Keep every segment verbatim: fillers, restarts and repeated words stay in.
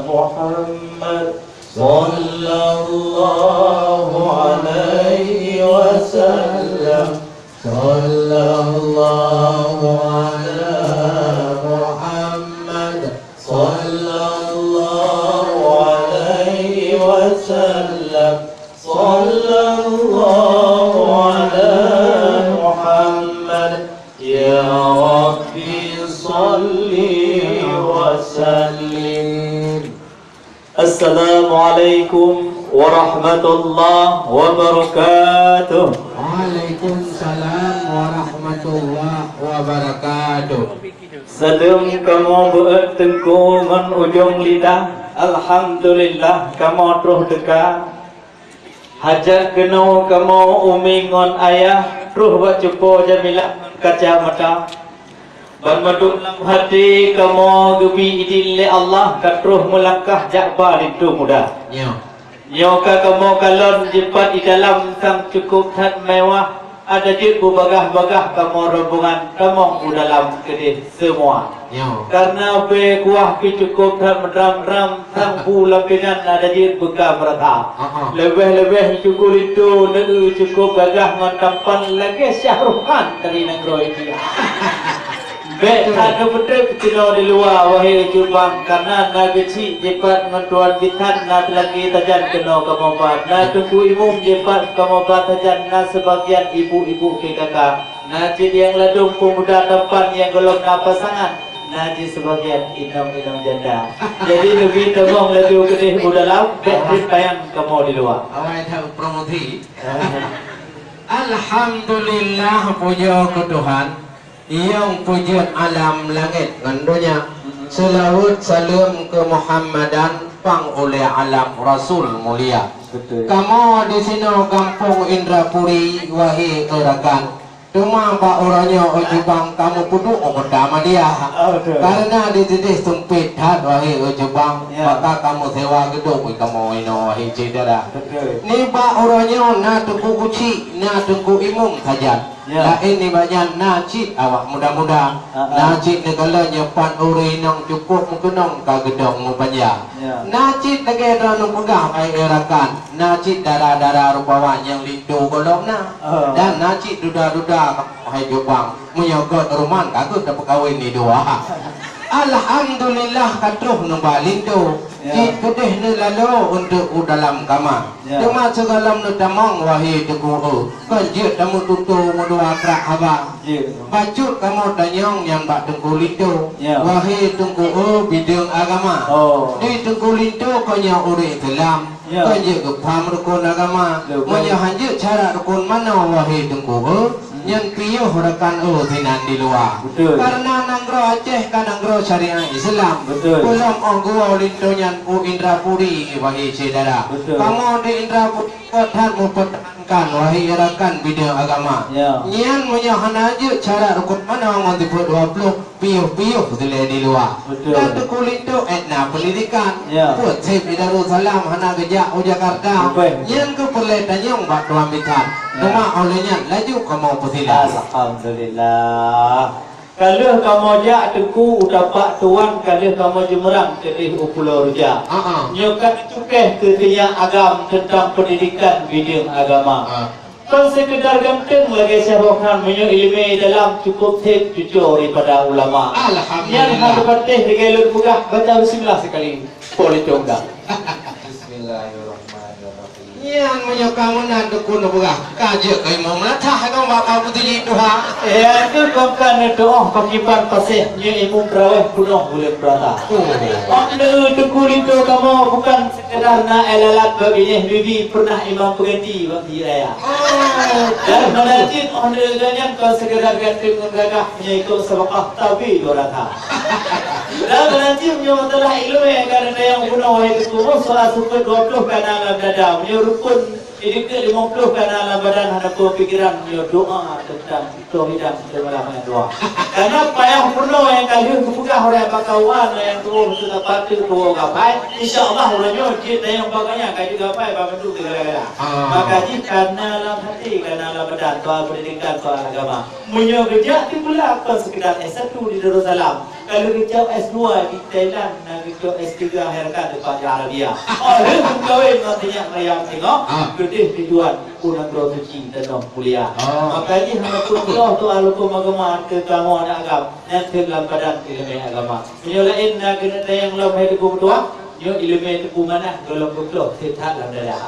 محمد صلى الله عليه وسلم. صلى الله على محمد صلى الله عليه وسلم. صلى الله على محمد. يا رب صل وسلم. Assalamualaikum warahmatullahi wabarakatuh. Waalaikumsalam warahmatullahi wabarakatuh. Saleuem kamoe beuet teungku ngon ujong lidah. Alhamdulillah, kamoe troh teuka. Hajat keunoe kamoe umi ngon ayah, troh bak cupo Jamilah ngon kacamata. Ban mandum lam até kamoe geubi idin lé Allah ka troh meulangkah jak ba linto muda. Nyoe. Nyoe ka kamoe kalon jipat i dalam sang cukôp that meuwah, ada jeuet beubagah-bagah kamoe rombongan kamoe u dalam keudeh seumua. Nyoe. Kareuna bée kuah pih cukôp that meudram-dram, sang bu lam binan ada jeuet beuka meurata. Ha, ha. Leubeh-leubeh cukôp linto, neu cukôp gagah ngon tampan lagée Shah Rukh Khan dari nanggroe India. Bék that neupeutreb keunoe di luwa, wahé cubang, kareuna na geuchik jipat ngon tuan bisan, na teulaki sajan keunoe kamoe bat, na teungku imum jipat kamoe bat sajan, na seubagian ibu-ibu P K K. Na cit nyang ladôm peumuda tampan nyang gohlom na pasangan, na cit seubagian inong-inong janda. Jadi neubi tamong laju keudeh u dalam, bék payang kamoe di luwa. Awai that promosi. Alhamdulillah, pujoe keu Tuhan, nyang peujeuet alam langét ngon donya. Seulaweuet saleuem keu Muhammadan pang ulée alam Rasul mulia. Betul. Kamoe di sinoe gampông Indrapuri, wahé e rakan. Teuma bak uroe nyoe, e cubang, kamoe peuduek u Kota Madya. Oh, betul. Kareuna di sideh seumpét that, wahé e cubang, ya, maka kamoe sewa geudong i kamoe inoe, wahé syedara. Betul. Nibak uroe nyoe na teungku geuchik, na teungku imum sajan. Ya. Laén nibak nyan na cit awak muda-muda. Ha, ha. Na cit neukalon nyoe pat ureuëng inong cukôp meukeunong ka geudong meupanja. Ya. Na cit lagée droeneuh peugah, hai e rakan, na cit dara-dara rupawan nyang linto gohlom na. Oh. Dan na cit duda-duda, hai cubang, meunyoe göt ruman ka geuet tapeukawen di dua. Alhamdulillah ka troh neuba linto. Ya. Cit keudeh neulalo untuk u dalam kama. Ya. Teuma sigohlom neutamong, wahé teungku e, kon jeuet tameututoe meudua krak haba. Ya. Bacut kamoe tanyong nyan bak teungku linto. Ya. Wahé teungku e, bideueng agama. Oh. Di teungku linto kon nyoe ureuëng Islam. Ya. Kon jeuet geupaham rukon agama. Betul. Meunyoe han jeuet syarat rukon manoe, wahé teungku e, hmm, nyan piôh rakan e sinan di luwa. Betul. Kareuna nanggroe Aceh ka nanggroe syariat Islam. Betul. Peulom óh geuwoe linto nyan u Indrapuri, wahé syedara. Betul. Kamoe di Indrapuri kuat that meupeutahankan, wahé rakan bideueng agama. Ya. Nyan meunyoe hana jeuet syarat rukon manoe ngon sifeuet dua ploh, piôh-piôh silée di luwa. Betul. Dan teungku linto ék na peundidikan. Ya. Peue seb di Darussalam hana geujak u Jakarta. Betul. Nyan keuh peureulée tanyong bak tuan bisan. Ya. Teuma óh lheueh nyan laju kamoe peusilang. Alhamdulillah. Ka lheueh kamoe jak teungku u tapak tuan, ka lheueh kamoe jimeurang keudeh u Pulo Ruja. Ha, ha. Nyoe ka cukéh keu sinyak agam teuntang peundidikan bideueng agama. Ha. Kon seukeudar ganteng lagée Syekh Rohan, meunyoe iéleumé dalam cukôp that cucoe daripada ulama. Alhamdulillah. Nyan hana patéh lagée lôn peugah, baca bismillah sikali. Politik undang. Bismillahirrahmanirrahim. Nyan meunyoe ka meunan teungku neupeugah, ka jeuet keu imum latah kong bak Abu Tuji tuha. Ya, itu kong ka neutuoh pakiban paséh, nyoe imum traweh peunoh buleuen puasa. Oh. Óh lheueh teungku linto kamoe bukan Sekedar na éh lalat bak binéh bibi, pernah imam peuganti bak binéh raya. Oh. Dan meunan cit óh lheueh nyan kon sekedar ganteng ngon gagah, meunyoe ikot sabakah tabi dua raka. Dan meunan cit meunyoe masalah iéleumé ka neutanyong bunoe, wahé teungku, soal sifeuet dua ploh ka na lam dada, meunyoe rukon idikeue limong ploh ka na lam badan, hana peue pikiran, meunyoe doa teuntang Toh hidang seumalam nyang dua. Karena payah peunoh nyang ka lheueh geupeugah oleh bak kawan nyang tuwoe, beutôi na pateue tuwoe gapai. Insya Allah uroe nyoe jeuet nyang bak gobnyan ka jeuet gapai bak mandum segala-gala. Ah. Maka jih kana lam hati, kana lam badan, soal pendidikan, soal agama. Meunyoe geujak teupeula kon sekedar S satu di Darussalam. Kalau geucok S dua di Thailand, na geucok S tiga hai rakan teumpat di Arabia. Oh, lheueh meukawen ngon sinyak meriam singoh, ah, keudeh tujuan u nanggroe suci tanoh mulia. Oh. Maka jih hana peureulèe tu ahli hukum agama keu kamoe aneuk agam, nyan keuh lam badan ileumèe agama. Meunyoe laén na keuneuk tayang lom hai Teungku Meutuah, nyoe ileumèe Teungku Manah gohlom geuplôh that lam dada.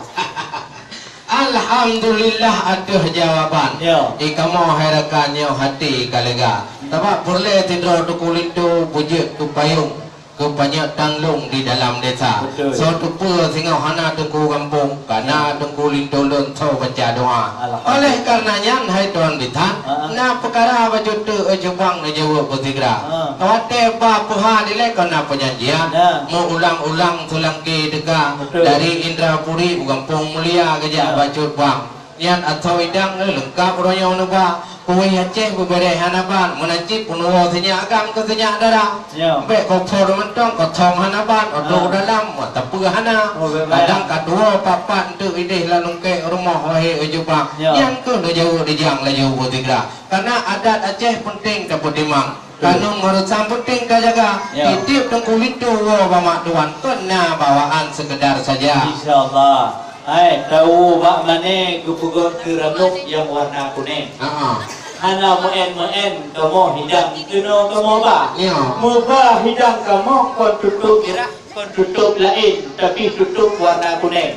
Alhamdulillah ateueh jawaban. Ya. Di kamoe hai rakan nyoe hati ka lega. Sabab peureulèe sidroe Teungku Linto beujeuet keu payong, keu panyöt tanglong di dalam desa. Betul. Soe teupeue singoh hana teungku gampông, ka na, ya, Teungku Linto lôn soe baca doa. Alhamdulillah. Oleh karena nyan hai tuan bisan, ha, na peukara bacut teuk, eh, cubang neujaweueb beusigra. Ha. Watèe ba peuha dilèe ka na peujanjian, ya, meuulang-ulang seulangké teuka. Betul. Dari Indrapuri u Gampông Mulia geujak, ya, bacut bang. Nyan asoe idang, eh, leungkap uroe nyoe neuba. Kueh Aceh beubèrèh hana ban, meunan cit peunuwoe sinyak agam keu sinyak dara. Ya. Bèk kosong mantong, kosong hana ban, ah, u dalam, wah, tapeue hana. Oh, bèk, bèk. Kadang ka tuwoe pat-pat eunteuk idéh lam lungkèe rumoh, wahé ujubang. Ya. Nyan keuh neujaweueb dijang laju beusigra. Karena adat Aceh peunteng tapeutimang. Betul. Kanun ngon reusam peunteng tajaga. Ya. Tiep-tiep Teungku Linto woe bak mak tuan, kon na bawaan seukeudar saja. Insya Allah. Hai, tawoe bak mané geupeugöt keu ranub nyang warna kunèng. Ha. Hana meu'en-meu'en kamoe hidang keunoe kamoe ba. Ya. Meuba hidang kamoe kon tutôp mirah, kon tutôp laén, tapi tutôp warna kunèng.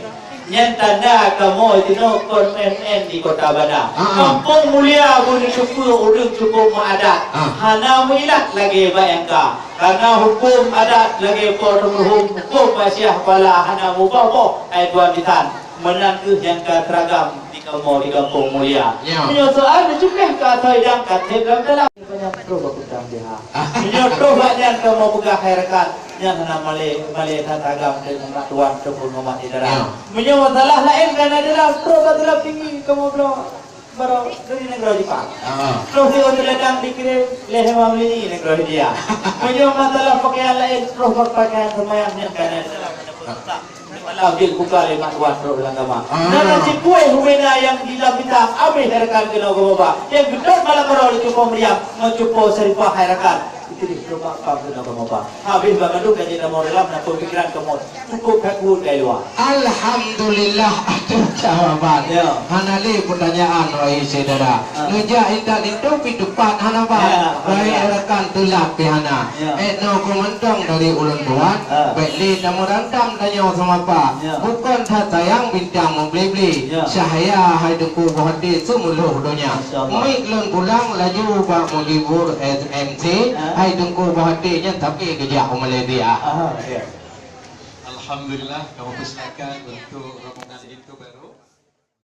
Nyan tanda kamoe jinoe kon meu'en-meu'en di Kota Banda. Ah, ah. Gampông Mulia beuneuteupeue ureueng cukôp meuadat. Ah. Hana meuilat lagèe bak nyang ka. Karena huköm adat lagèe po teumeuruhom, huköm maséh pala hana mubah-boh, hai tuan bisan. Meunan kheueh nyang ka teuragam di kamoe di Gampông Mulia. Ya. Meunyoe soal neucukéh ka asoe idang ka thèb lam dalam. Meunyoe troh bak kutang biha. Meunyoe troh bak nyan kamoe peugah hai rakan, nyan hana malèe, malèe that agam deungon mak tuan ataupun ngon mak syedara. Ya. Meunyoe masalah laén ka na dalam, troh bak dalam tinggi kamoe bloe. Baroe dari nanggroe Jepang. Ah. Troh di Onde Ladang dikirim lé Hema Melini nanggroe India. Meunyoe masalah pakaian laén, troh bak pakaian seumayang nyan ka na dalam. Malam jeuet buka lé mak tuan trok lam kama. Ah. Na nasi kueh ubena nyang di lam bintang, abéh hai rakan keunoe kamoe ba. Nyang geutôt malam baroe lé cupo Maryam, ngon cupo Syarifah hai rakan. Itu di rumah pam keunoe kamoe ba. Habéh bak mandum dan jeuet kamoe dalam, na peupikiran kamoe cukôp that buet dari luwa. Alhamdulillah, ada jawaban. Ya. Hana lé peutanyaan, wahai syedara. Ah. Neujak intat linto pih teupat hana ban. Ya, wahai alhamdulillah. Rakan teulat pih hana. Ya. Eh, noe keu mantong dari ulôn buat, ah, bèk lé tameurandam tanyoe seumapa. Ya. Bukon that sayang bintang meuble-ble. Ya. Cahya hai Teungku Boh Até seumeulhoh donya. Masya Allah. Mik lôn pulang laju bak menghibur M C, ah, hai Teungku Boh Até nyan tapi geujak u Malaysia. Aha, ya. Alhamdulillah, kamoe persilakan untuk rombongan